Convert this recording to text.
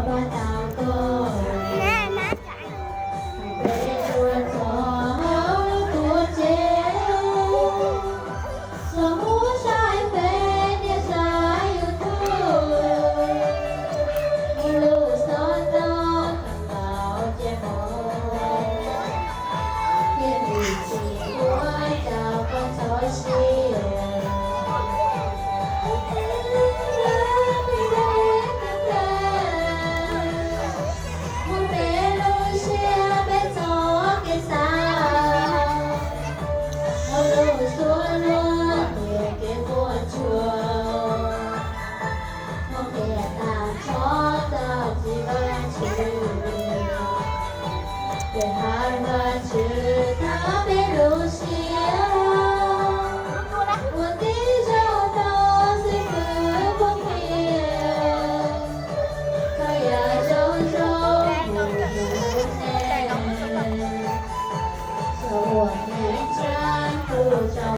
Ua tau koj, peb tuaj txog hauv tuam tsev, txog hauv saib Facebook, saib YouTube, muaj lub xov tooj tau ces mus, thiaj li tsis ua rau koj txhob siab. Muab peb lub siab peb txoj kev xav, muab lub suab luag tias kev puas tsuaj, muab qhia tag nrho txog txiv Vajtswv, ces hais Vajtswv thov peb lub siab, ua tib zoo rau xib fwb Phoj Qhia, koj yam zoo zoo mus tus lub neej, txhob ua neeg tshaj kuv rau